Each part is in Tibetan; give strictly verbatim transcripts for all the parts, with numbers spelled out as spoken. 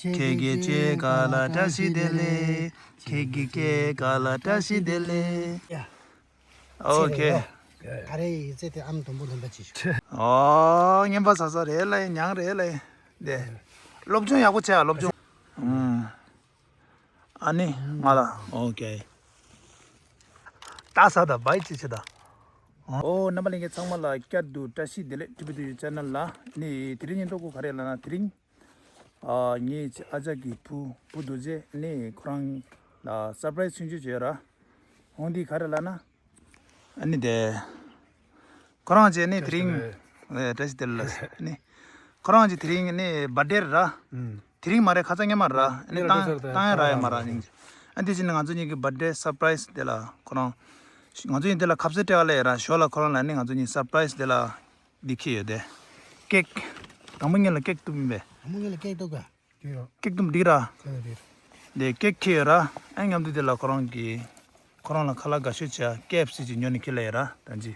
ཁྱེད་ཀྱི་སྐྱེས་སྐར་ལ་བཀྲ་ཤིས་བདེ་ལེགས། ཁྱེད་ཀྱི་སྐྱེས་སྐར་ལ་བཀྲ་ཤིས་བདེ་ལེགས། ཡ། ཨོ་ཁེ། ད་རེས་ཡིག་ཚད་དེ་ཨམ་དུམ་བུ་ལོན་པ་ཅིག་ཞུ། ཨོ་རྔན་པ་ཟ་ས་རེད་ལ་ཡིན། མྱང་རེད་ལ་ཡིན། དེ་སློབ་སྦྱོང་ཡག་པོ་བྱས་ཨ། སློབ་སྦྱོང་། ཨུམ། ཨ་ནི་ང་ལ་ཨོ་ཁེ། ད་ས་ད་བའི་ཅི་ཆེ་ད། ཨོ་རྣམ་པ་ལྷན་རྒྱས་ཚང་མ་ལ་བསྐྱར་དུ་བཀྲ་ཤིས་བདེ་ལེགས། ཊི་བི་ཊུ་ཡུ་ཆེ་ནལ་ལ་ནི་དེ་རིང་ཉིན་ཐོ་གོ་ག་རེ་ལ་ན་དེ་རིང་། ཨ་ངའི་ཨ་ཅག་གི་བུ་བུ་རྡོ་རྗེ་ནི་ཁོ་རང་ལ་སར་པ་རའི་སི་ཆུང་ཆུང་བྱས་ར། འོང་འདི་ག་རེ་ལ་ན། ཨ་ནི་དེ། ཁོ་རང་བྱས་ནི་དེ་རིང་། བཀྲ་ཤིས་བདེ་ལེགས་ལ་ནི། ཁོ་རང་གི་དེ་རིང་ནི་བར་ཌེ་ར། དེ་རིང་མ་རེད། ཁ་སང་ཉི་མ་ར། ནི་བཏང་བཏང་ཡ་ར་ཡ་མ་ར་ནི། ཨ་དེ་བྱས་ནི་ང་ཚོ་གཉིས་ཀྱི་བར་ཌེ་སར་པ་རའི་སི་དེ་ལ་ཁོ་རང་། ང་ཚོ་གཉིས་དེ་ལ་ཁ་ཟས་སྤྲད་ལ་ཡ་ར། ཞོར་ལ་ཁོ་རང་ལ་ནི་ང་ཚོ་གཉིས་སར་པ་རའི་སི་དེ་ལ། འདི་ཁྱེར་ཡོད་དེ། ཀེག་དང་པོ་ཉིད་ལ་ཀེག་གཏུབ་ཡིན་པས། དང་པོ་ཉིད་ལ་ཀེག་གཏུབ་ག་ཀེག་གཏུབ་འགྲིག་ར། དེ་ཀེག་ཁྱེར་ཡོད་ར། ཨ་མཉམ་དུ་དེ་ལ་ཁོ་རང་གི་ཁོ་རང་ལ་ཁ་ལག་དགའ་ཤོས་བྱ་ཀེ་ཨེཕ་སི་ཅིག་ཉོ་ནས་ཁྱེར་ལ་ཡོད་ར་ད་ཅི།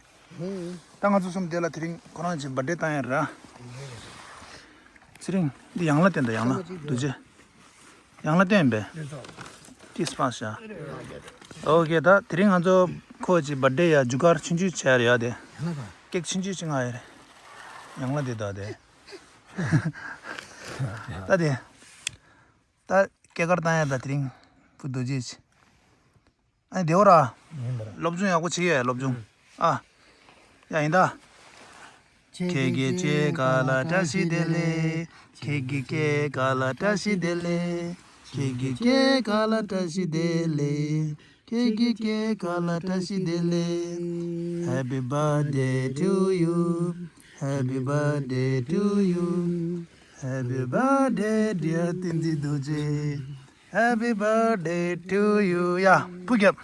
ད་ང་ཚོ་གསུམ་དེ་ལ་དེ་རིང་ཁོ་རང་གི་བར་ཌེ་བཏང་ཡོད་ར། ཚེ་རིང་འདི་ཡང་ལ་བསྟན་ད་ཡང་ལ་རྡོ་རྗེ། ཡང་ལ་བསྟན་པས། ཏིས་པ་ཤ། ཨོ་ཁེ། ད་དེ་རིང་ང་ཚོ་ཁོ་ཅི་བར་ཌེ་ཡ་རྒྱུ་སྐར་ཆུང་ཆུང་བྱས་ཡ་དེ། ཀེག་ཆུང་ཆུང་ཅིག་ང་ཡ་རེད། ཡང་ལ་དེ་ད་དེ། ད་དེ། ད་སྐྱེས་སྐར་བཏང་ཡ་ད་དེ་རིང་བུ་རྡོ་རྗེ་ཅི། ཨ་ནི་བདེ་བོ་ར། སློབ་སྦྱོང་ཡག་པོ་བྱེད་ཡ། སློབ་སྦྱོང་ཨ། ཡ་ཡིན་ད། ཁྱེད་ཀྱི་སྐྱེས་སྐར་ལ་བཀྲ་ཤིས་བདེ་ལེགས། ཁྱེད་ཀྱི་སྐྱེས་སྐར་ལ་བཀྲ་ཤིས་བདེ་ལེགས། ཁྱེད་ཀྱི་སྐྱེས་སྐར་ལ་བཀྲ་ཤིས་བདེ་ལེགས། ཁྱེད་ཀྱི་སྐྱེས་སྐར་ལ་བཀྲ་ཤིས་བདེ་ལེགས། Happy birthday to you. Happy birthday to you. Happy birthday dear ཏིན་ཏི་རྡོ་རྗེ། Happy birthday to you. ཡ་སྤུ་རྒྱབ།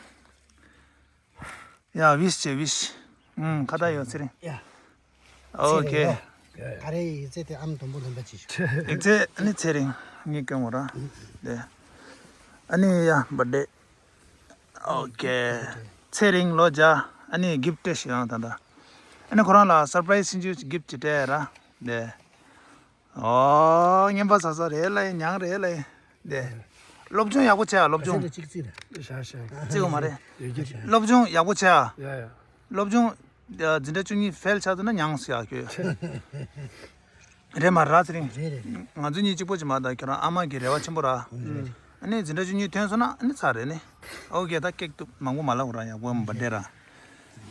ཡ་ཝིཤ་བྱེད་ཝིཤ། ཨུམ་ཁ་བརྡ་ཡོད་ཚེ་རིང་། ཡ། ཨོ་ཁེ། ད་རེས་ཡིག་ཚད་དེ་ཨམ་དུམ་བུ་ལོན་པ་ཅིག་ཞུ། ཡིག་ཚད་ཨ་ནི་ཚེ་རིང་ངས་སྐྱོན་མོ་ར། དེ། ཨ་ནི་ཡ་བར་ཌེ། ཨོ་ཁེ། ཚེ་རིང་ལོ་བརྒྱ། ཨ་ནི་གིཕ་ཊི་སྤྲད་ཤིག་ཡང་ད་ལྟ། ཨ་ནི་ཁོ་རང་ལ་སར་པ་རའི་སི་ཆུང་ཆུང་གིཕ་ཊི་ཅིག་སྤྲད་ར། དེ། ཨོ་རྔན་པ་ཟ་ས་རེད་ལ་ཡིན། མྱང་རེད་ལ་ཡིན། དེ། སློབ་སྦྱོང་ཡག་པོ་བྱས་ཨ། སློབ་སྦྱོང་། ཅིག་ཅིག་རེད། ཤ་ཤ། ཅིག་མ་རེད། ཡོད་ཀྱི་རེད། སློབ་སྦྱོང་ཡག་པོ་བྱས་ཨ། ཡ་ཡ། སློབ་སྦྱོང་། འཛིན་གྲྭ་བཅུ་གཉིས་ཕེལ་ཆགས་ཚར་ན་མྱངས་ཟེར་ཡག་ཁྱོད། རེད་མ་ར་ཚེ་རིང་། རེད་རེད། ང་ཚོ་གཉིས་གཅིག་པོ་ཅིག་མ་གཏོགས་ཁྱོད་རང་ཨ་མ་གི་རེ་བ་ཆེན་པོ་ར། ཨ་ནི་འཛིན་གྲྭ་བཅུ་གཉིས་ཐོན་སོང་ན་ཨ་ནི་ཚར་རེད་ནི། ཨོ་ཁེ། ད་ཀེག་གཏུབ་མང་པོ་མ་ལབ་ར། ཡག་པོ་བར་ཌེ་ར།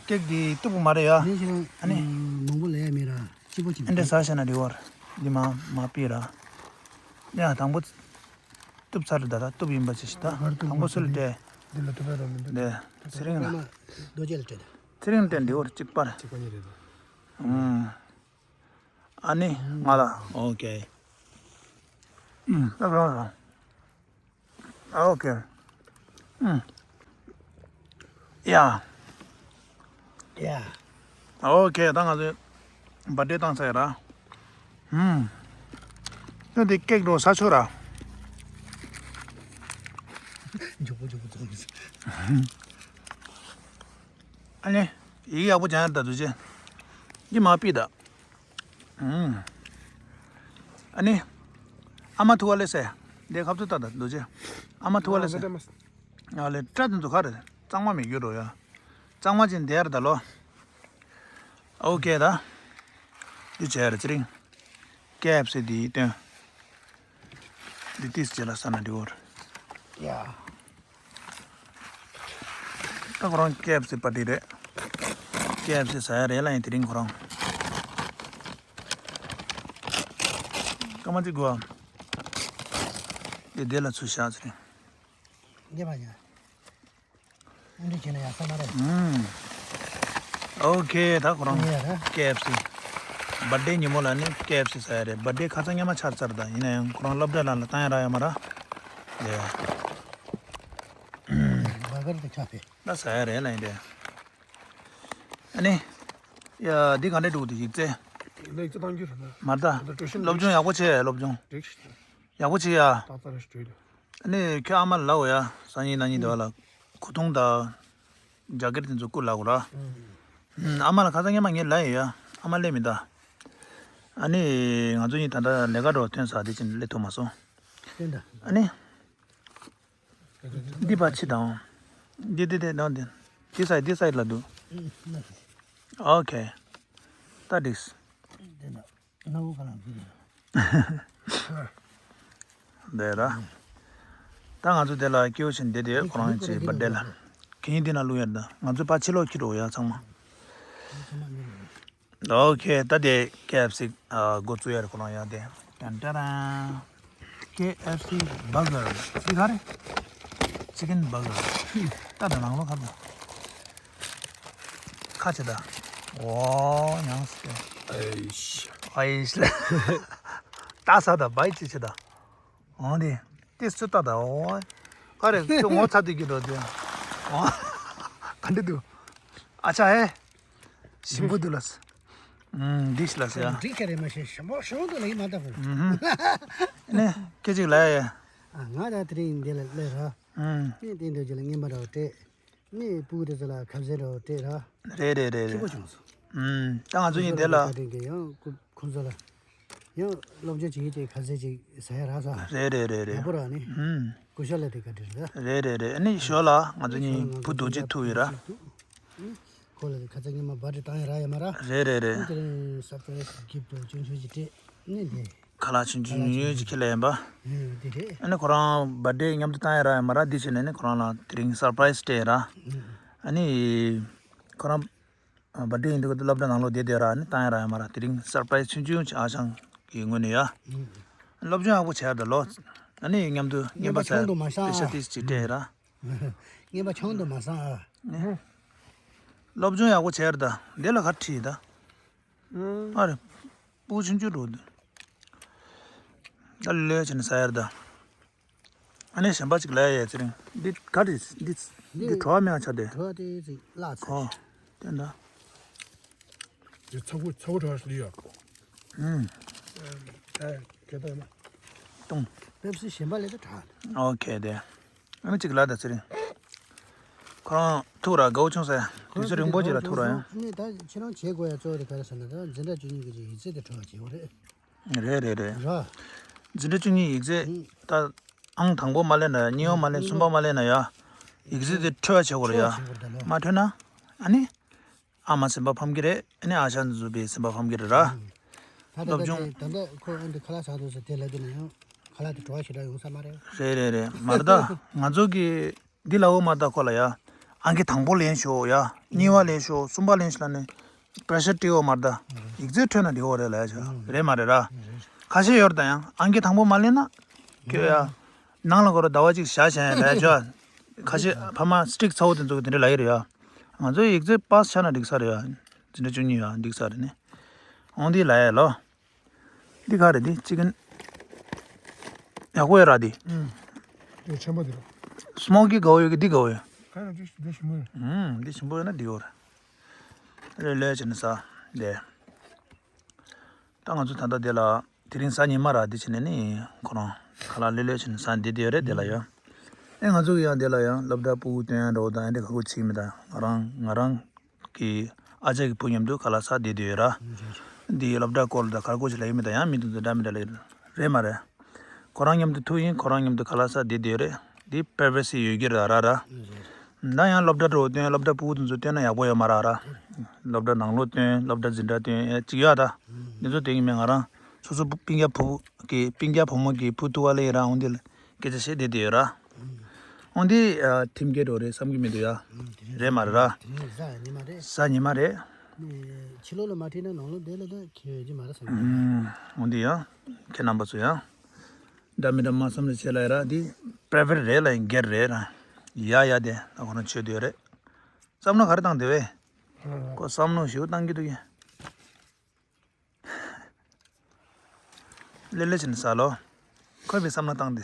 ཀེག་འདི་གཏུབ་པོ་མ་རེད་ཡ། ཨ་ནི་མང་པོ་ལབ་ཡ་མེད་ར། གཅིག་པོ་ཅིག་ཨ་འདྲ་ཟ་བྱས་ན་འགྲིག་བར། འདི་མ་མ་ཕིག་ར། ཡ་དང་པོ་གཏུབ་ཚར་རེད། ད་ད་གཏུབ་ཡིན་པ་ཅི་ཞིག་ད་དང་པོ་སུ་ལ་སྤྲད། འདི་ལ་གཏུབ་ཡ་ར་མི་འདུག་དེ་ཚེ་རིང་ལ། རྡོ་རྗེ་ལ་སྤྲད་ད། ཚེ་རིང་ལ་སྤྲད་འགྲིག་བར་གཅིག་པར། གཅིག་པ་གཉིས་རེད་ད། ཨ་ནི་ང་ལ་ཨོ་ཁེ། ཨུམ། ཨོ་ཁེ། ཨུམ། ཡ། ཡ། ཨོ་ཁེ། ད་ང་ཚོས་བར་ཌེ་བཏང་ཚར་ཡ་ར། ཨུམ། ད་འདི་ཀེག་འགྲོ་ས་ཆོག་ར། མགྱོགས་པོ་མགྱོགས་པོ་བཙོང་གི། ཨ་ནི་ཡིག་ཡག་པོ་སྦྱང་ཡ་ད་འདུག་ཅེ། འདི་མ་ཕིག་ད། ཨུམ། ཨ་ནི། ཨ་མ་ཐུག་པ་ལས་སེ། འདི་ཁབ་ཏུ་ལྟ་ད་རྡོ་རྗེ། ཨ་མ་ཐུག་པ་ལས་སེ། ཨ་ལེ་སྐྲ་དེ་ཚོ་ག་རེ། གཙང་མ་མི་འགྱུར་རོ་ཡ། གཙང་མ་ཅན་དེ་ཡར་ད་ལོ། ཨོ་ཁེ་ད། འདི་བྱས་ར་ཚེ་རིང་། ཀེ་ཨེཕ་སི་འདི་སྟོན། འདི་ཏིས་བྱས་ལ་ས་ན་འདི་འོར། ཡ། ད་ཁོ་རང་ཀེ་ཨེཕ་སི་པར་ཊི་རེད། ཀེ་ཨེཕ་སི་ཟ་ཡ་རེད་ལ་ཡིན་དེ་རིང་ཁོ་རང་། སྐར་མ་གཅིག་དགོས་ཨ། དེ་དེ་ལ་ཚུར་བཞག་ཚེ་རིང་། འདི་མ་ཡ། འདི་བྱས་ན་ཡག་ས་མ་རེད། ཨུམ། ཨོ་ཁེ། ད་ཁོ་རང་ཡ་ར། ཀེ་ཨེཕ་སི། བར་ཌེ་ཉིན་མོ་ལ་ནི་ཀེ་ཨེཕ་སི་ཟ་ཡ་རེད། བར་ཌེ་ཁ་སང་སྔོན་མ་ཆགས་ཚར། ད་ཡིན་ན་ཡང་ཁོ་རང་སློབ་གྲྭ་ནང་ལ་བཏང་ཡ་རག་ཡོད་མ་ར། ཡ། བར་གར་དུ་ཆགས་པས། ད་ཟ་ཡ་རེད་ལ་ཡིན་ཏེ། ཨ་ནི། ཡ་འདི་ག་འདྲ་འགྲོ་གི་འདུག་ཡིག་ཚད། ལེགས་ཚད་གཏང་རྒྱུ་རེད་ན། མ་ད། ད་ལྟ་བཀྲ་ཤིས་སློབ་སྦྱོང་ཡག་པོ་བྱས། སློབ་སྦྱོང་འགྲིག་ཡག་པོ་བྱས་ཡ། ཏག་ཏག་རེད་ཞུ་དུས། ཨ་ནི་ཁྱོད་ཨ་མ་ལ་ལབ་ཡ། སང་ཉིན་གནངས་ཉིན་དེ་བ་ལ་ཁུ་ཐུང་དང་ཇ་ཀེར་དེ་ཚོ་བསྐུར་ལབ་དགོས་ར། ཨ་མ་ལ་ཁ་སང་སྔོན་མ་ངས་ལབ་ཡོད་ཡ། ཨ་མ་སླེབས་མི་གདའ། ཨ་ནི་ང་ཚོ་གཉིས་ད་ལྟ་ལས་ཀ་འགྲོ་ཐོན་ས་དེ་ཕྱིན་སླེབས་ཐུབ་མ་སོང་། ཨ་ནི། འདི་པ་ཕྱི་དང་། འདི་འདི་འདི་དང་འདི། འདི་སའི་འདི་སའི་ལ་འདུག་ཨོ་ཁེ། ད་འགྲིགས། འདི་ན་ནག་པོ་ག་ལ་འདི་རེད། འདི་ར། ད་ང་ཚོ་འདི་ལ་སྐྱེའུ་ཆེན་འདི་དེ་ཁོ་རང་ཅིག་བར་ཌེ་ལ། གིན་འདི་ན་ལུ་ཡར་ད་ང་ཚོ་ཕ་ཕྱི་ལོགས་ཁྱི་འགྲོ་ཡ་ཚང་མ། ཨོ་ཁེ། ད་དེ་ཀེ་ཨེཕ་སི་འགོ་བཙུགས་ཡ་རེད། ཁོ་རང་ཡ་དེ། ཏན་ཏན་ར། ཀེ་ཨེཕ་སི་བར་གར། འདི་ག་རེད། ཅི་ཀན་བར་གར། ད་ད་ནང་ལོགས་ཁ་ད། ཁ་ཆེ་ད། ཨོ་ཡང་སེ། ཨེ་ཤ། ཨེ་ཤ་ལ། ད་ས་ད་བའི་ཅི་ཆེ་ད། ཨོ་དེ། དེ་སུ་ད་ད་ཨོ། ཨ་རེ་ཁྱོད་ངོ་ཚ་དུས་ཀྱི་འགྲོ་དུས། ཨོ། ག་འདྲ་འདུག་ཨ་ཅག་ཨེ། ཞིམ་པོ་འདུག་ལགས། ཨུམ། འདི་ཞིག་ལགས་ཡ། འགྲིག་ག་རེད་མ་ཤེས། ཞིམ་པོ་ཞིམ་པོ་འདུག་ལ་ཡིན་མ་ད་ཧུ། ཨུམ། ནས་སྐད་ཅིག་ལ་ཡ། ཨ་ང་ད་དེ་རིང་འདི་ལ་སླེབས་ར། ཨུམ། ནས་དེ་འདྲ་ཅིག་ལ་རྔན་པ་འདྲ་བོ་སྤྲད། ནས་སྤུ་གུ་དེ་ཚོ་ལ་ཁ་ཟས་འདྲ་བོ་སྤྲད་ར། རེད་རེད་རེད་སྐྱིད་པོ་རེད། བྱུང་སོང་། ཨུམ། ད་ང་ཚོ་གཉིས་དེ་ལ། བཀའ་དྲིན་གྱིས་ཡང་ཁོ་ཁོ་ཚོ་ལ། ཡང་སློབ་སྦྱོང་བྱེད་ཀྱི་དེ་ཁ་ཟས་ཅིག་ཟ་ཡ་རག་ས། རེད་རེད་རེད་རེད། ཡག་པོ་རག་ནི། ཨུམ། སྐུ་ཞབས་ལ་དེ་བཀའ་དྲིན་རེད། རེད་རེད་རེད། ཨ་ནི་ཞོར་ལ་ང་ཚོ་གཉིས་བུ་རྡོ་རྗེ་ཐུག་ཡོད་ར། ཁོ་ལ་དེ་ཁ་ཚ་ཉི་མ་བར་དེ་བཏང་ཡ་རག་ཡ་མ་ར། རེད་རེད་རེད། དེ་རིང་སར་པ་རའི་སི་གིཕ་ཊི་ཆུང་ཆུང་ཅིག་སྤྲད་ནི་དེ། ཁ་ལག་ཆུང་ཆུང་ཉུང་ཉུང་ཅིག་ཁྱེར་ལ་ཡིན་པ། ཨུམ། དེ་རེད། ཨ་ནི་ཁོ་རང་བར་ཌེ་མཉམ་དུ་བཏང་ཡ་རག་ཡ་མ་ར། འདི་བྱས་ནས་ནི་ཁོ་རང་ལ་དེ་རིང་སར་པ་རའི་སི་སྤྲད་ཡ་ར། ཨུམ། ཨ་ནི། ཁོ་རང་། བར་ཌེ་ཡིན་དུས་སློབ་གྲྭ་ནང་ལོགས་བསྡད་བསྡད་ར་ནི་བཏང་ཡ་རག་ཡ་མ་ར། དེ་རིང་སར་པ་རའི་སི་ཆུང་ཆུང་ཅིག་ཨ་ཞང་གི་ངོས་ནས་ཡ། ཨུམ། སློབ་སྦྱོང་ཡག་པོ་བྱས་ད་ལོ། ཨ་ནི་མཉམ་དུ་རྔན་པ་ཟ་ཡ་སྤེ་ཤལ་ཏིས་ཅིག་སྤྲད་ཡ་ར། རྔན་པ་ཆང་དུ་མ་ཟ་ཨ། སློབ་སྦྱོང་ཡག་པོ་བྱས་ར་ད། འདི་ལ་ག་ཁྲིད་ད། ཨ་རེ། སྤུ་ཆུང་ཆུང་འགྲོ་འདུག་ད་ལོས་བྱས་ནས་ཟ་ཡར་ད། ཨ་ནི་གཞན་པ་ཅིག་ལ་ཡ་ཚེ་རིང་། འདི་ག་རེད། འདི་འདི་འདི་གྲོ་བ་མེད་ཆ་དེ། གྲོ་བ་དེ་ཅིག་བརླག་ཚར། ཨོ། དེ་འདྲ། འདི་ཚ་བོ་ཚ་བོ་གྲོ་བ་ཞིག་ཡོད། ཨུམ། ཨེ་གེ་ད་ན། ཏུང་། པེབ་སི་གཞན་པ་ལས་ད་དྲག་ཨོ་ཁེ་དེ། ཨ་ནི་ཅིག་ལ་ད་ཚེ་རིང་། ཁོ་རང་ཐུག་ར་དགའ་བོ་བྱུང་ཟེར། དུས་ཚོད་རིང་པོ་ཅིག་ལ་ཐུག་ར་ཡང་། ཨ་ནི་ད་ཁྱེད་རང་བྱེད་དགོས་ཡ་གཙོ་བོ་དེ་ག་རེ་ཟེར་ན་ད་འཛིན་གྲྭ་བཅུ་གཉིས་ཀྱི་ཡིག་ཚད་དེ་འཕྲོ་བ་བྱེད་དགོས་རེད། རེད་རེད་རེད། ར། འཛིན་གྲྭ་བཅུ་གཉིས་ཡིག་ཚད་ད་ཨང་དང་པོ་མ་ལེན་ན་གཉིས་པ་མ་ལེན་གསུམ་པ་མ་ལེན་ན་ཡ། ཡིག་ཚད་དེ་འཕྲོ་བ་བྱེད་དགོས་རེད་ཡ། འཕྲོ་བ་བྱེད་དགོས་རེད་ད་ལོ། མ་འཕྲོད་ན། ཨ་ནི། ཨ་མ་སེམས་པ་ཕམ་གི་རེད། ཨ་ནི་ཨ་ཞང་འཛུ་པའི་སེམས་པ་ཕམ་གི་རེད་ར། ད་ལྟ་སློབ་སྦྱོང་ད་ལྟ་ཁོ་ཨ་འདི་ཁ་ལག་ཟ་འདུག་ཟེར་དེ་ལབ་དུས་ན་ཡང་ཁ་ལག་དེ་བྲོ་བ་ཞེ་དྲག་ཡོང་ས་མ་རེད། རེད་རེད་རེད། མ་རེད་ད། ང་ཚོ་གི་འདི་ལ་འོ་མ་ད་ཁོ་ལ་ཡ། ཨང་ཀི་དང་པོ་ལེན་ཤོག་ཡ། གཉིས་པ་ལེན་ཤོག་གསུམ་པ་ལེན་ཤོག་ལ་ནི། པེ་རེ་ཤར་སྤྲད་འོ་མ་རེད་ད། ཡིག་ཚད་འཕྲོད་ན་འགྲིག་འོ་རེད་ལ་ཡ་ཆ། རེད་མ་རེད་ར། ཁ་ཤས་ཡོད་རེད་ད་ཡང་ཨང་ཀི་དང་པོ་མ་ལེན་ན། ཁྱོད་ཡ། ནང་ལ་འགོར་ཟླ་བ་གཅིག་བཞག་བྱས་ཡ་ལ་ཡ་ཆ། ཁ་ཤས་ཕ་མ་སི་ཊིག་ཚ་བོ་དེ་ཚོ་གི་དེ་འདྲ་ལ་ཡོད་རེད་ཡ། ང་ཚོའི་ཡིག་ཚད་པཱ་སི་ཆགས་ན་འགྲིག་ས་རེད་ཡ། འཛིན་གྲྭ་བཅུ་གཉིས་ཡ་འགྲིག་ས་རེད་ནི། འོང་འདི་ལ་ཡ་ལོ། འདི་ག་རེད་འདི་ཅི་ཀན། ཡག་པོ་ཡོད་ར་འདི། ཨུམ། འདི་ཆེན་པོ་འདི་ར། སི་མོ་ཀི་དགའ་བོ་ཡོད་ཀི་འདི་དགའ་བོ་ཡོད། ག་རེ་འདི་འདི་ཞིམ་པོ་ཡོད། ཨུམ་འདི་ཞིམ་པོ་ཡོད་ན་འདི་ཡོད་ར། ལོས་ལོས་བྱས་ནས་ཟ་འདི། ད་ང་ཚོ་ད་ལྟ་འདི་ལ་དེ་རིང་གཟའ་ཉི་མ་ར་འདི་བྱས་ནས་ནི་ཁོ་རང་ཁ་ལག་ལོས་ལོས་བྱས་ནས་ཟ་འདི་འདི་ཡོད་རེད་འདི་ལ་ཡ། ཨེ་ང་ཚོ་གི་ཡང་འདི་ལ་ཡང་སློབ་གྲྭ་སྤུ་གུ་སྟོན་ཡ་འགྲོ་དང་ཨེ་འདི་ག་གོ་ཅིག་མི་དང་ང་རང་ང་རང་གི་ཨ་ཅག་གི་བུ་མཉམ་དུ་ཁ་ལག་ཟ་བསྡད་བསྡད་ཡོད་ར། འདི་སློབ་གྲྭ་སྐོར་ལ་དང་ག་རེ་གོ་ཅིག་ལ་ཡོད་མི་དང་ཡང་མི་དུ་འདི་འདྲ་མི་འདྲ་ལ་ཡོད་རེད་མ་རེད། ཁོ་རང་མཉམ་དུ་ཐུག་ཡིན་ཁོ་རང་མཉམ་དུ་ཁ་ལག་ཟ་བསྡད་བསྡད་ཡོད་རེད། འདི་པེ་རེ་སི་ཡོད་ཀྱི་རེད་ད་ར་ར། ད་ཡང་སློབ་གྲྭ་འགྲོ་སྟོན་སློབ་གྲྭ་སྤུ་གུ་དེ་ཚོ་སྟོན་ན་ཡག་པོ་ཡོད་མ་རེད་ར། སློབ་གྲྭ་ནང་ལོགས་སྟོན་སློབ་གྲྭ་འཛིན་གྲྭ་སྟོན་ཡ་གཅིག་ཡོད་ད། འདི་ཚོ་དེ་ཡིན་མིན་ང་རང་སོ་སོ་སྤུན་ཀྱག་བུ་གི་སྤུན་ཀྱག་བུ་མོ་གི་བུ་ཐུག་པ་ལ་ཡིན་ར་འོང་འདི་ལ་སྐད་ཆ་བཤད་བསྡད་བསྡད་ཡོད་ར། འོང་འདི་ཁྲིམས་འགལ་འགྲོ་རེད་བསམ་གྱི་མི་འདུག་ཡ། རེད་མ་རེད་ར། དེ་རིང་གཟའ་ཉི་མ་རེད། གཟའ་ཉི་མ་རེད། ཕྱི་ལོགས་ལ་མ་ཁྲིད་ན་ནང་ལོགས་བསྡད་ལ་ད་ཁྱོད་ཡོད་ཀྱི་མ་རེད་བསམ་གྱི། འོང་འདི་ཡ། ཁྱེད་རྣམ་པ་ཚོ་ཡ། འདྲ་མི་འདྲ་མ་བསམ་ལ་བྱེད་ལ་ཡ་ར་འདི། པེ་རེ་ཝེཊ་རེད་ལ་ཡིན་སྒེར་རེད་ར། ཡ་ཡ་དེ་ད་ཁོ་རང་ཆོས་དེ་རེད། བསམ་བློ་ག་རེ་བཏང་དེ་བས། ཁོ་བསམ་བློ་ཞིག་བཏང་གི་འདུག་གི། ལེ་ལེ་བྱས་ནས་ཟ་ལོ། ཁོས་པའི་བསམ་བློ་བཏང་དེ།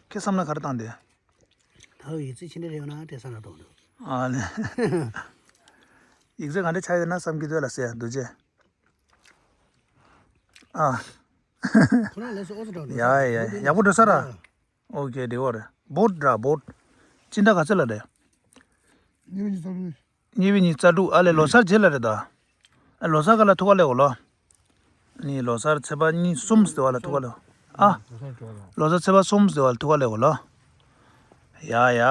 ཁྱེད་བསམ་བློ་ག་རེ་བཏང་དེ། ད་ཡིག་ཚད་ཆེ་འདྲ་རེད་ན་དེ་ས་ན་གཏོང་འདུག་ཨ་ལེ། ཡིག་ཚད་ག་འདྲ་ཆགས་ཡོད་ན་བསམ་གྱི་འདུག་ལ་ཟེར་འདུག་ཅེ། ཨ། ཁོ་རང་ལས་སུ་ཨོ་ཙི་འདྲ་འདུག་ཡ་ཡ་ཡག་པོ་འགྲོ་ས་ར། ཨོ་ཀེ་དེ་འོ་རེད། བོཊ་འདྲ་བོཊ། སྤྱི་ཟླ་ག་ཚོད་ལ་རེད། ཉི་མ་ཉི་ཤུ་རྩ་དྲུག་གཉིས་པའི་ཉིན་རྩ་དྲུག་ཨ་ལས་ལོ་གསར་རྗེས་ལ་རེད་ད། ཨ་ལོ་གསར་ག་ལ་ཐུག་ག་ལས་འོ་ལོ། ནི་ལོ་གསར་ཚེས་པ་གཉིས་གསུམ་ཟེར་བ་ལ་ཐུག་ག་ལས། ཨ། ལོ་གསར་ཚེས་པ་གསུམ་ཟེར་བ་ཐུག་ག་ལེ་གོ་ལོ། ཡ་ཡ།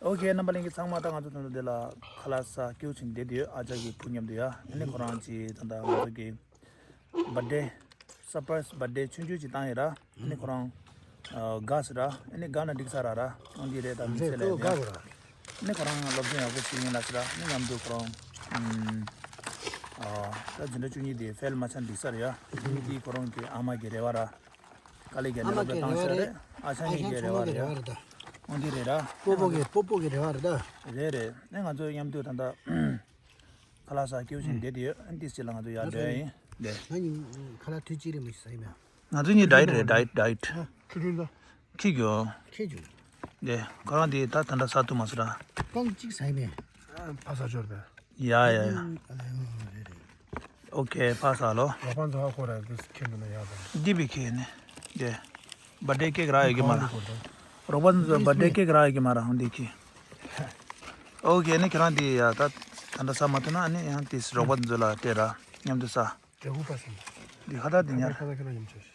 ཨོ་ཁེ། རྣམ་པ་ལྷན་རྒྱས་ཚང་མ། ད་ང་ཚོ་ད་ལྟ་འདི་ལ་ཁ་ལག་ཟ་སྐྱིད་པོ་བྱས་ནས་བསྡད་དེ་ཡོད། ཨ་ཅག་གི་བུ་མཉམ་དུ་ཡ། ཨ་ནི་ཁོ་རང་ཅིག་ད་ལྟ་ང་ཚོ་གི་བར་ཌེ། སར་པ་རའི་སི་བར་ཌེ་ཆུང་ཆུང་ཅིག་བཏང་ཡོད་ར། ཨ་ནི་ཁོ་རང་ཨ་དགའ་སི་ར། ཨ་ནི་དགའ་ན་འགྲིག་ས་ར་ར། ཨང་འདི་རེད། ད་མི་ཚེ་ལས་ཡ། ཨ་ནི་ཁོ་རང་སློབ་སྦྱོང་ཡག་པོ་བྱེད་ཡིན་ལ་སི་ར། ཨ་ནི་མཉམ་དུ་ཁོ་རང་ཨ་ད་འཛིན་གྲྭ་བཅུ་གཉིས་དེ་ཕེལ་མ་ཆགས་འགྲིག་ས་རེད་ཡ། ཨ་ནི་འདི་ཁོ་རང་གི་ཨ་མ་གི་རེ་བ་ར། དཀའ་ལས་རྒྱག་ནས་སློབ་གྲྭ་བཏང་ས་རེད། ཨ་ཞང་གཉིས་ཀྱི་རེ་བ་རེད་ཡ། ཨང་འདི་རེད་ར། སྤོ་བོ་གི་སྤོ་བོ་གི་རེ་བ་རེད་ད། རེད་རེད། ཨ་ནི་ང་ཚོ་མཉམ་དུ་ད་ལྟ་ཁ་ལག་ཟ་སྐྱིད་པོ་བྱས་ནས་བསྡད་དེ་ཡོད། ཨ་ནི་ཏིས་ཅི་ལ་ང་ཚོ་ཡར་འགྲོ་ཡ་ཡིན། ལེ། ང་གཉིས་ཁ་ལག་ཐུག་ཅིག་རེ་མི་ཤེས་ས་ཡིན་མ། ང་ཚོ་གཉིས་ཌའེ་ཊི་རེད། ཌའེ་ཊི་ཌའེ་ཊི། ཨ། ཁྱི་ཁྱི་འདུག་ལེ། ཁོ་རང་དེ་ད་ད་ལྟ་ཟ་ཐུབ་མ་སོང་ར། ཏོང་ཅིག་ཟ་ཡིན་མ། ཕ་ས་འབྱོར་པས། ཡ་ཡ་ཡ། ཨ་ལེ། ཨ་ལེ། ཨ་ལེ། རེད་རེད། ཨོ་ཁེ། ཕ་ས་ལོ། རོགས་པ་ཚོ་ཧ་གོ་ར། འདི་ཁྱི་འདུག་ན་ཡག་དང་། འདི་བི་ཁེ་ནི། དེ་བར་ཌེ་ཀེག་རག་ཡོད་ཀྱི་མ་ར། རོགས་པ་ཚོ་བར་ཌེ་ཀེག་རག་ཡོད་ཀྱི་མ་ར། འདི་ཁེ། ཨོ་ཁེ། ནི་ཁྱེད་རང་འདི་ཡ་ད་ད་ལྟ་ཟ་མ་ཐུབ་ན་ཨ་ནི་ཡང་དེ་རོགས་པ་ཚོ་ལ་སྤྲད་ར། མཉམ་དུ་ཟ། འདི་ཁ་ད་འདི་ཉར། ཁ་ད་ཁ་ད་མཉམ་བྱས།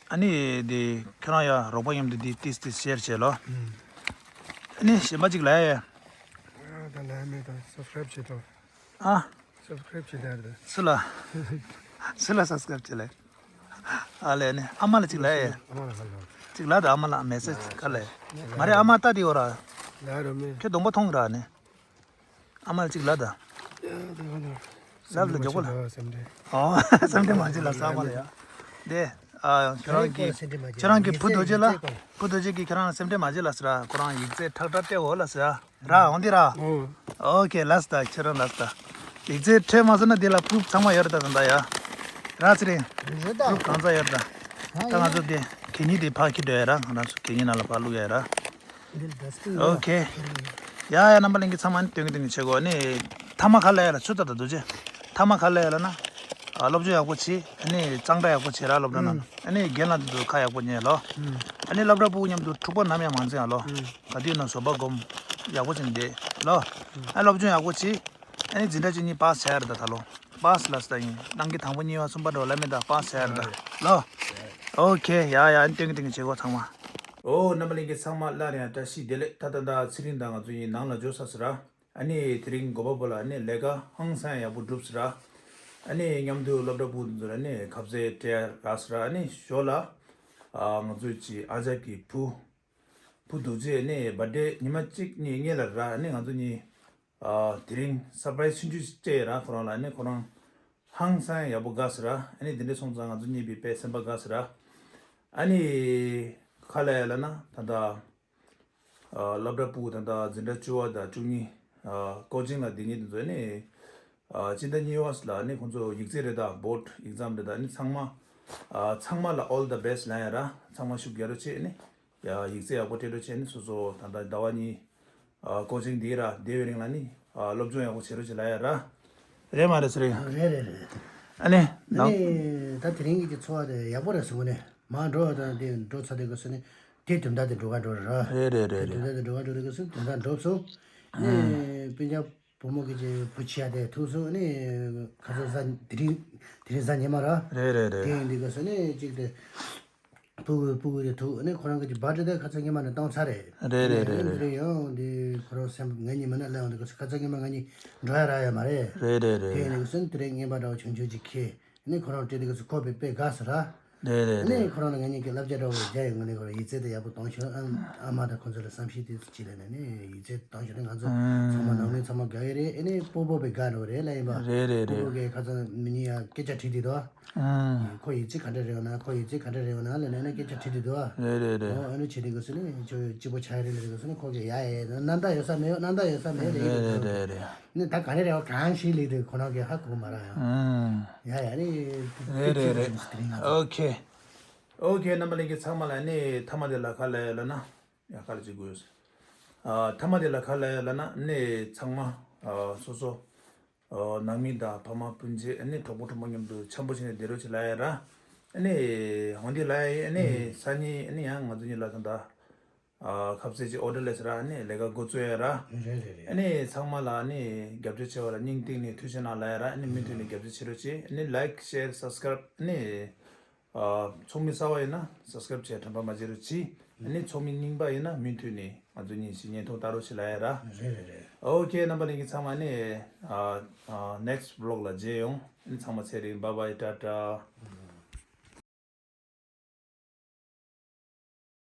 ཨ་ནི་དེ་ཁྱེད་རང་ཡ་རོགས་པ་མཉམ་དུ་དེ་ཏིས་ཏིས་ཤེར་བྱེད་ལོ། ཨུམ། ཨ་ནི་གཞན་པ་ཅིག་ལ་ཡ། ཨ་ད་ལ་མེད་ད། སབ་སི་ཀ་རེབ་བྱེད་དོ། ཨ། སབ་སི་ཀ་རེབ་བྱེད་ད་རེད། སུ་ལ། སུ་ལ་སབ་སི་ཀ་རེབ་བྱེད་ལེ། ཨ་ལེ་ནི་ཨ་མ་ལ་ཅིག་ལ་ཡ། ཨ་མ་ལ་ཧ་ལོ། ཅིག་ལ་ད་ཨ་མ་ལ་མེ་སེ་ཇི་ག་ལེ། མ་རེད། ཨ་མ་ལྟ་དེ་འོ་ར། ལ་རོ་མེ། ཁྱོད་གདོང་པ་མཐོང་ར་ནི། ཨ་མ་ལ་ཅིག་ལབ་དང་།། ལབ་ལ་མགྱོགས་པོ་ལ། ཨོ། སེམས་ཁྲལ་མ་བྱེད་ལ་ཟ་མ་ལ་ཡ། དེ། ཨ། ཁྱོད་རང་གི། ཁྱོད་རང་གི་བུ་རྡོ་རྗེ་ལ། བུ་རྡོ་རྗེ་གིས་ཁྱོད་རང་ལ་སེམས་ཁྲལ་མ་བྱེད་ལ་ཟེར་ར། ཁོ་རང་ཡིག་ཚད་ཁྲག་ཁྲག་སྤྲད་འོ་ལ་ཟེར་ར། ར་འོང་དེ་ར། ཨོ། ཨོ་ཁེ། ལ་ཟེར་ད། ཁྱོད་རང་ལ་ཟེར་ད། ཡིག་ཚད་འཕྲོད་མ་སོང་ན་དེ་ལ་པུབ་ཚང་མ་ཡོད་རེད་ད། ད་ད་ཡ། ར་ཚེ་རིང་། རེད་ད། པུབ་གང་ཚ་ཡོད་རེད་ད། ད་ང་ཚོ་དེ་གད་སྙིགས་དེ་ཕར་འཁྱེར་འགྲོ་ཡ་ར། ང་རང་ཚོ་གད་སྙིགས་ནང་ལ་ཕར་བླུག་ཡ་ར། འདིར་ཌ་སི་ཊི་བིན་ཡོད། ཨོ་ཁེ། ཡ་ཡ། རྣམ་པ་ལྷན་རྒྱས་ཚང་མ་ནི་སྟོན་གི་སྟོན་གི་བྱེད་དགོས་ནི། ཐ་མག་ཁ་ལ་ཡ་ལ་ཚུར་ལྟ་ད་འདུག་ཅེ། ཐ་མག་ཁ་ལ་ཡ་ལ་ན། ཨ། སློབ་སྦྱོང་ཡག་པོ་བྱེད། ཨ་ནི་གཙང་སྦྲ་ཡག་པོ་བྱེད་ར། སློབ་གྲྭ་ནང་། ཨ་ནི་རྒན་ལགས་ཚོ་ཁ་ཡག་པོ་ཉན་ལོ། ཨ་ནི་སློབ་གྲྭ་ཕྲུ་གུ་མཉམ་དུ་འཁྲུག་པ་ནམ་ཡང་མ་འཛིང་ཨ་ལོ། ག་དུས་ན་བཟོད་པ་སྒོམ། ཡག་པོ་བྱེད་ནས་བསྡད་ལོ། ཨ། སློབ་སྦྱོང་ཡག་པོ་བྱེད། ཨ་ནི་འཛིན་གྲྭ་བཅུ་གཉིས་པཱ་སི་བྱ་ཡ་རེད་ད། ད་ལོ་པཱ་སི་ལ་ཟེར་ད་ཡིན། ནང་གི་དང་པོ་གཉིས་པ་གསུམ་པ་འགྲོ་ལ་མེད་ད། པཱ་སི་བྱ་ཡ་རེད་ད་ལོ། ཨོ་ཁེ། ཡ་ཡ། ཨ་ནི་སྟོན་གི་སྟོན་གི་བྱེད་དགོས་ཚང་མ། ཨོ། རྣམ་པ་ལྷན་རྒྱས་ཚང་མ་སླར་ཡང་བཀྲ་ཤིས་བདེ་ལེགས། ད་ད་ད་ཚེ་རིང་དང་ང་ཚོ་གཉིས་ནང་ལ་འབྱོར་ཚར་ཟེར་ར། ཨ་ནི་དེ་རིང་དགོན་པ་པོ་ལ་ཨ་ནི་ལས་ཀ་ཧང་སང་ཡག་པོ་བསྒྲུབས་ཟེར་ར། ཨ་ནི་མཉམ་དུ་སློབ་གྲྭ་ཕྲུ་གུ་ཚོར་ཨ་ནི་ཁ་ཟས་སྤྲད་ར་ཟེར་ར། ཨ་ནི་ཞོར་ལ་ཨ་ང་ཚོའི་ཅི་ཨ་ཅག་གི་བུ་བུ་རྡོ་རྗེ་ཨ་ནི་བར་ཌེ་ཉི་མ་གཅིག་གཉིས་སྔོན་ལ་ར། ཨ་ནི་ང་ཚོ་གཉིས་ཨ་དེ་རིང་སར་པ་རའི་སི་ཆུང་ཆུང་ཅིག་སྤྲད་ཡོད་ར། ཁོ་རང་ལ་ཨ་ནི་ཁོ་རང་ཧང་སང་ཡག་པོ་དགའ་ཟེར་ར། ཨ་ནི་དེ་འདྲ་སོང་ཙང་ང་ཚོ་གཉིས་པོ་དཔེ་སེམས་པ་དགའ་ཟེར་ར། ཨ་ནི་ག་ལ་ཡ་ལབ་ན་ད་ལྟ་ཨ་སློབ་གྲྭ་ཕྲུ་གུ་ད་ལྟ་འཛིན་གྲྭ་བཅུ་པ་དང་བཅུ་གཉིས་ཨ་ཀོ་ཅིང་ལ་བསྡད་མཁན་དེ་ཚོ་ནི་ཨ་སྤྱི་ཟླ་གཉིས་པ་ལ་ནི་ཁོང་ཚོ་ཡིག་ཚད་རེད་ད། བྷོརཌ་ཨེག་ཛམ་རེད་ད། ནི་ཚང་མ་ཨ་ཚང་མ་ལ་all the best ལབ་ཡ་ར། ཚང་མ་ཤུགས་རྒྱག་རོགས་བྱེད། ནི་ཡ་ཡིག་ཚད་ཡག་པོ་སྤྲད་རོགས་བྱེད། ནི་སོ་སོ་ད་ལྟ་ཟླ་བ་གཉིས་ཨ་ཀོ་ཅིང་འདིའི་ར་བསྡད་པའི་རིང་ལ་ནི་ཨ་སློབ་སྦྱོང་ཡག་པོ་བྱེད་རོགས་བྱེད་ལབ་ཡ་ར། རེད་མ་རེད་ཟེར་ཡ། རེད་རེད་རེད། ཨ་ནི་ཨ་ནི་ད་དེ་རིང་གི་འཚོ་བ་དེ་ཡག་པོ་རེད་གསུང་གི་ནས་མར་འགྲོ་བ་དང་དེ་འགྲོ་ཚར་དུས་སྐབས་སུ་ནི་དེ་དོན་དག་དེ་འགྲོ་ག་འགྲོ་རེད་ར། རེད་རེད་རེད་དེ་དོན་རེད། དག་དེ་འགྲོ་ག་འགྲོ་དུས་སྐབས་སུ་དོན་དག་འགྲོ་སོང་། ཨ་ནི་སྤུན་ཀྱག་བུ་མོ་གི་ཅིག་བུ་ཆེ་ཡ་དེ་ཐུག་སོང་། ཨ་ནི་ཁ་སང་གཟའ་དེ་རིང་དེ་རིང་གཟའ་ཉི་མ་ར། རེད་རེད་རེད། དེ་ཡིན་དུས་སྐབས་སུ་ནི་ཅིག་དེ། ཕྲུ་གུ་ཕྲུ་གུ་དེ་ཐུག་ནས་ཁོ་རང་གི་ཅིག་བར་ཌེ་དེ་ཁ་སང་ཉི་མ་ནས་བཏང་ཚར་རེད། རེད་རེད་རེད་རེད། དེ་རིང་ཡང་དེ་ཁོ་རང་སེམས་ང་གཉིས་མིན་ན་སླེབས་འོང་དུས་སྐབས་སུ་ཁ་སང་ཉི་མ་ང་གཉིས་འགྲོ་ཡ་རག་ཡ་མ་རེད། རེད་རེད་རེད། དེ་ཡིན་དུས་སྐབས་སུ་དེ་རིང་རྔན་པ་འདྲ་བོ་ཆུང་ཆུང་ཅིག་ཁྱེར་ནས་ཁོ་རང་སྤྲད་དུས་སྐབས་སུ་ཁོ་དཔེ་དཔེ་དགའ་ཟེར་ར། རེད་རེད་རེད། ཨ་ནི་ཁོ་རང་ལ་ང་གཉིས་ཀྱིས་བསླབ་བྱ་འདྲ་བོ་རྒྱག་ཡོང་ངས་ནས་ཁོ་རང་ཡིག་ཚད་དེ་ཡག་པོ་གཏོང་ཤོག་ཨ་ཨ་མ་དང་ཁོ་ཚོ་ལ་བསམ་ཤེས་དེ་ཅི་ལས་ནས་ནི་ཡིག་ཚད་གཏོང་ཤོག་ནས་ང་ཚོ་ཚང་མ་ནང་མི་ཚང་མ་དགའ་ཡོད་རེད། ཨ་ནི་སྤོ་སྤོ་བའི་དགའ་འགྲོ་རེད་ལ་ཡིན་པ། རེད་རེད་སྤོ་སྤོ་རེད། གིས་ཁ་སང་མི་གཉིས་ཡ་སྐད་ཆ་དྲིས་དུས་དོ། ཨ། ཁོ་ཡིག་ཚད་ག་འདྲ་རེད་བ་ན། ཁོ་ཡིག་ཚད་ག་འདྲ་རེད་བ་ན་ལ་ནས་ནི་སྐད་ཆ་དྲིས་དུས་དོ། རེད་རེད་རེད། ཨོ་ཨ་ནི་བྱེད་དུས་སྐབས་སུ་ནི་ཁྱོད་སྐྱིད་པོ་ཆགས་ཡ་རེད་ལ་དུས་སྐབས་སུ་ནི་ཁོ་གིས་ཡ་ཡ་ན་ད་ཡོད་ས་མེད་ན་ད་ཡོད་ས་མེད་ལ་ཡིན་རེད་རེད་རེད་རེད། ནི་ད་ག་རེ་རེད་བ་གང་ཞིག་ལས་དུས་ཁོ་རང་གིས་ཧ་གོ་མ་ར་ཡ། ཨ། ཡ་ཡ་ནི་རེད་རེད་རེད། དེ་རིང་ང་ཚོ། ཨོ་ཁེ། ཨོ་ཁེ། རྣམ་པ་ལྷན་རྒྱས་ཚང་མ་ལ་ནི་མཐའ་མ་དེ་ལ་ག་ལབ་ཡ་ལབ་ན། ཡ་ག་ལ་ཅིག་དགོས། ཨ་མཐའ་མ་དེ་ལ་ག་ལབ་ཡ་ལབ་ན་ནི་ཚང་མ་ཨ་སོ་སོ་ཨ་ནང་མི་དང་ཕ་མ་སྤུན་མཆེད་ཨ་ནི་གྲོགས་པོ་གྲོགས་མོ་མཉམ་དུ་འཆམ་པོ་བྱས་ནས་བསྡད་རོགས་བྱེད་ལབ་ཡ་ར། ཨ་ནི་འོན་ཏེ་ལབ་ཡ་ཡིན། ཨ་ནི་ཨུམ། སང་ཉིན་ཨ་ནི་ཡང་ང་ཚོ་གཉིས་ལ་ད་ལྟ་ཨ་ཁ་ཟས་ཅིག་ཨོ་ཌར་ལས་ཟེར་ར། ཨ་ནི་ལས་ཀ་འགོ་བཙུགས་ཡ་ར། རེད་རེད་རེད། ཨ་ནི་ཚང་མ་ལ་ཨ་ནི་རྒྱབ་སྐྱོར་བྱས་པ་ལ་སྙིང་གཏིང་ནས་ཐུགས་རྗེ་གནང་ལབ་ཡ་ར། ཨ་ནི་མུ་མཐུད་ནས་རྒྱབ་སྐྱོར་བྱེད་རོགས་བྱེད། ཨ་ནི་ལའིཀ་ཤེར་སབ་སི་ཀ་རའིབ་ཨ་ནི། ཨ་ཚོགས་མི་གསར་པ་ཡིན་ན་སབ་སི་ཀ་རབ་བྱས་དྲན་པ་མ་བརྗེད་རོགས་གྱིས། ཨ་ནི་ཚོགས་མི་རྙིང་པ་ཡིན་ན་མུ་མཐུད་ནས་ང་ཚོ་གཉིས་ཀྱི་བརྙན་ཐུང་ལྟ་རོགས་བྱེད་ལབ་ཡ་ར། རེད་རེད་རེད། ཨོ་ཁེ། རྣམ་པ་ལྷན་རྒྱས་ཚང་མ་ནི་ཨ་ཨ་next vlog ལ་མཇལ་ཡོང་། ཨ་ནི་ཚང་མ་ཚེ་རིང་། bye bye, ཏ་ཏ།